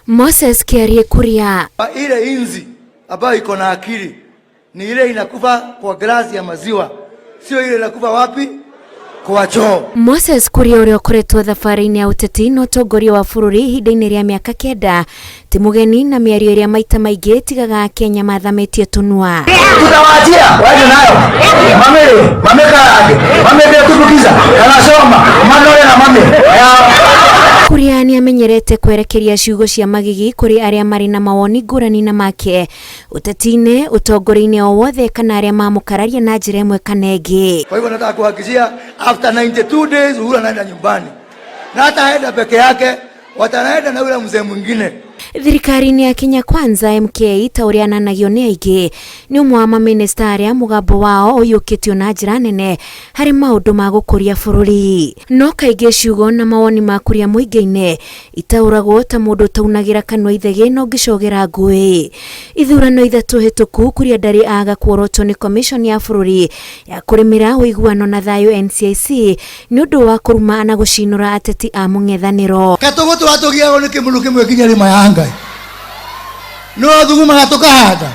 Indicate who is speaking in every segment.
Speaker 1: Moses Kiarie Kuria.
Speaker 2: Ile inzi ambayo iko na akili ni ile inakufa kwa glasi ya maziwa, sio ile inakufa wapi? Kwa choo.
Speaker 1: Moses Kuria ũrĩa ũkoretwo thabarĩ-inĩ ya ũteti na ũtongoria wa bũrũri ihinda-inĩ rĩa mĩaka 9 ti mũgeni na mĩario ĩrĩa maita maingĩ ĩtigaga Akenya mathamĩtie tũnua.
Speaker 2: Tutawaachia waende nayo mamere mamekarange mamebetubukiza kanasoma manore na mame.
Speaker 1: Kuria nĩ amenyerete kwerekeria ciugo cia magigi kũrĩ arĩa marĩ na mawoni ngũrani na make ũteti-inĩ, ũtongoria-inĩ o wothe kana arĩa mamũkararia na njĩra ĩmwe kana ĩngĩ.
Speaker 2: Kwa hivyo nataka kuhakikishia after 92 days Uhuru anaenda nyumbani, na hataenda peke yake, watanaenda na yule mzee mwingine.
Speaker 1: Thirikari-inĩ ya Kenya Kwanza MK ta ũrĩa ananagio nĩ aingĩ nĩ ũmwe wa mamĩnĩsta arĩa mũgambo wao ũiyũkĩtio na njĩra nene harĩ maũndũ ma gũkũria bũrũri. No kaingĩ ciugo na mawoni ma Kuria mũingĩ-inĩ itaũragwo ta mũndũ ũtaunagĩra kanua ithegĩ na ũngĩcogera ngũĩ. Ithurano 3 hĩtũku Kuria ndarĩ aga kuorotwo nĩ commission ya bũrũri ya kũrĩmĩra ũiguano na thayũ NCIC nĩ ũndũ wa kũruma na gũcinũra ateti a mũng'ethanĩro.
Speaker 2: Katũgũ tũratũgiagwo nĩ kĩmũndũ kĩmwe nginya rĩma ya Ngai. No thugumaga tũkahanda,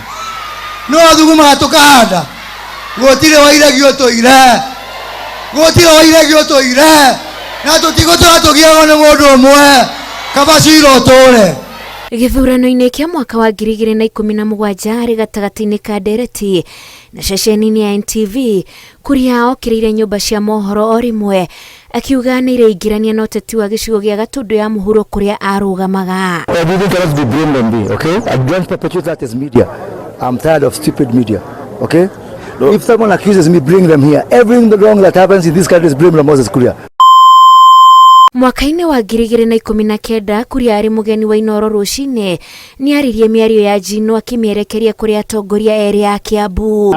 Speaker 2: no thugumaga tũkahanda, gũtirĩ wairagio tũire, gũtirĩ wairagio tũire, na tũtigũtũra tũgiagwo nĩ mũndũ ũmwe, kaba cira ũtũre.
Speaker 1: Gĩthurano-inĩ kĩa mwaka wa 2017 harĩ gatagatĩ-inĩ ka ndereti na ceceni-inĩ ya NTV, Kuria okĩrĩire nyũmba cia mohoro o rĩmwe akiuga nĩ ireingĩrania na ũteti wa gĩcigo gĩa Gatũndũ ya mũhuro kũrĩa arũgamaga.
Speaker 2: Everything cannot be blamed on me, okay? I don't perpetuate that as media. I'm tired of stupid media, okay? No. If someone accuses me, bring them here. Everything wrong that happens in this country is blamed on Moses Kuria.
Speaker 1: Mwaka-inĩ wa 2019 Kuria arĩ mũgeni wa Inooro rũcinĩ nĩ aririe mĩario ya njino akĩmĩerekeria kũrĩ atongoria erĩ a Kiambu.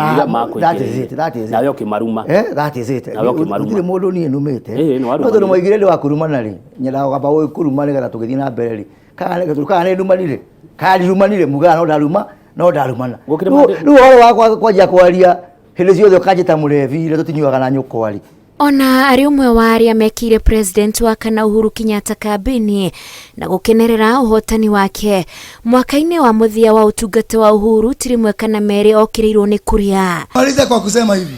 Speaker 2: That is it, that is it.
Speaker 3: Nawe ũkĩmaruma.
Speaker 2: That is it.
Speaker 3: Nawe ũkĩmaruma.
Speaker 2: Gũtirĩ mũndũ niĩ numĩte.
Speaker 3: Nĩ waruma.
Speaker 2: No tondũ mwaigire ndĩ wa kũrumana rĩ, nyendaga kwamba gũkũruma nĩgetha tũgĩthiĩ na mbere rĩ. Kana nĩ ndumanire, kana ndirumanire, mugaga no ndaruma, no ndarumana. Rĩu ũhoro wa kwanjia kwaria hĩndĩ ciothe ũkanjĩta mũrebi, rĩ tũtinyuaga na nyũkwa rĩ.
Speaker 1: Ona arĩ ũmwe wa arĩa mekĩire president wa kana Uhuru Kenyatta kambĩini na gũkenerera ũhotani wake mwaka-inĩ wa mũthia wa ũtungata wa Uhuru ti rĩmwe kana merĩ okĩrĩirwo nĩ Kuria.
Speaker 2: Maliza kwa kusema hivi,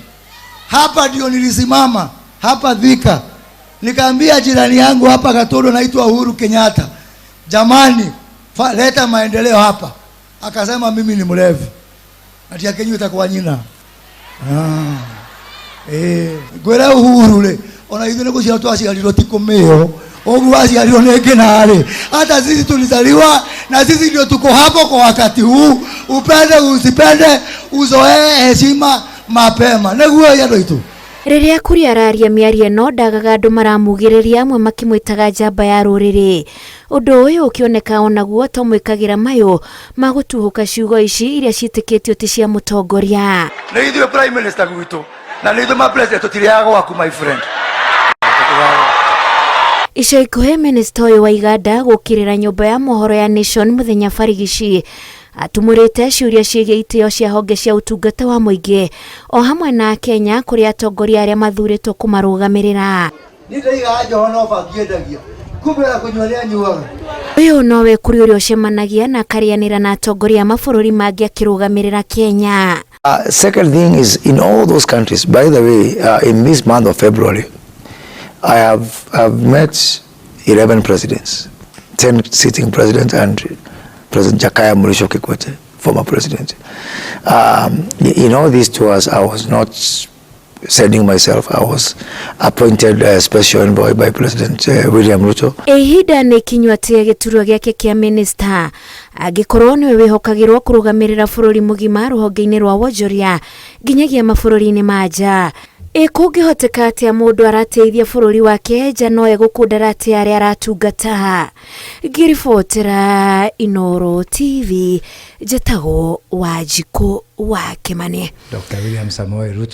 Speaker 2: hapa ndio nilisimama hapa Thika nikaambia jirani yangu hapa Gatundu naitwa Uhuru Kenyatta, jamani leta maendeleo hapa. Akasema mimi ni mlevi, ati akenywe itakuwa nyina. Ngwĩre Uhuru rĩ, ona ithuĩ nĩ gũciarwo twaciarirwo ti kũmĩo, ũguo aciarirwo nĩ ngĩna rĩ, hata sisi tulizaliwa na sisi ndio tuko hapo kwa wakati huu, upende usipende, uzoee heshima mapema. Nĩguo andũ aitũ.
Speaker 1: Rĩrĩa Kuria araria mĩario ĩno ndagaga andũ maramugĩrĩria, amwe makĩmwĩtaga njamba ya rũrĩrĩ. Ũndũ ũyũ ũkĩoneka onaguo to mwĩkagĩra mayũ ma gũtuhũka ciugo ici iria ciĩtĩkĩtio ti cia mũtongoria.
Speaker 2: Nĩ ithuĩ prime minister gwitũ na nĩ ithuĩ ma president tũtirĩaga gwaku my friend.
Speaker 1: Ica ikuhĩ minista ũyũ wa Iganda gũkĩrĩra nyũmba ya mohoro ya Nation mũthenya barigici atumũrĩte ciũria ciĩgiĩ itĩo cia honge cia ũtungata wa mũingĩ o hamwe na Kenya kũrĩ atongoria arĩa mathurĩtwo kũmarũgamĩrĩra.
Speaker 2: Niĩ ndaigaga njoho no bangi endagia, kumbe ya kũnyua nĩ anyuaga.
Speaker 1: Ũyũ nowe Kuria ũrĩa ũcemanagia na akarĩanĩra na atongoria a mabũrũri mangĩ akĩrũgamĩrĩra Kenya.
Speaker 2: Second thing is in all those countries, by the way, in this month of February, I have met 11 presidents, 10 sitting presidents and President Jakaya Mrisho Kikwete, former president. In all these tours, I was not sending myself. I was appointed a special envoy by President William Ruto.
Speaker 1: Ihinda nĩ ikinyu atĩ gĩturwa gĩake kĩa minister angĩkorwo nĩwe wĩhokagĩrwo kũrũgamĩrĩra bũrũri mũgima rũhonge-inĩ rwa wonjoria nginyagia mabũrũri-inĩ ma nja. Ĩ kũngĩhoteka atĩa mũndũ arateithia bũrũri wake nja no egũkũndara atĩa arĩa aratungata? Ngĩribotera Inooro TV, njĩtagwo Wanjikũ wa Kĩmani.
Speaker 2: Dr. William Samoei Ruto.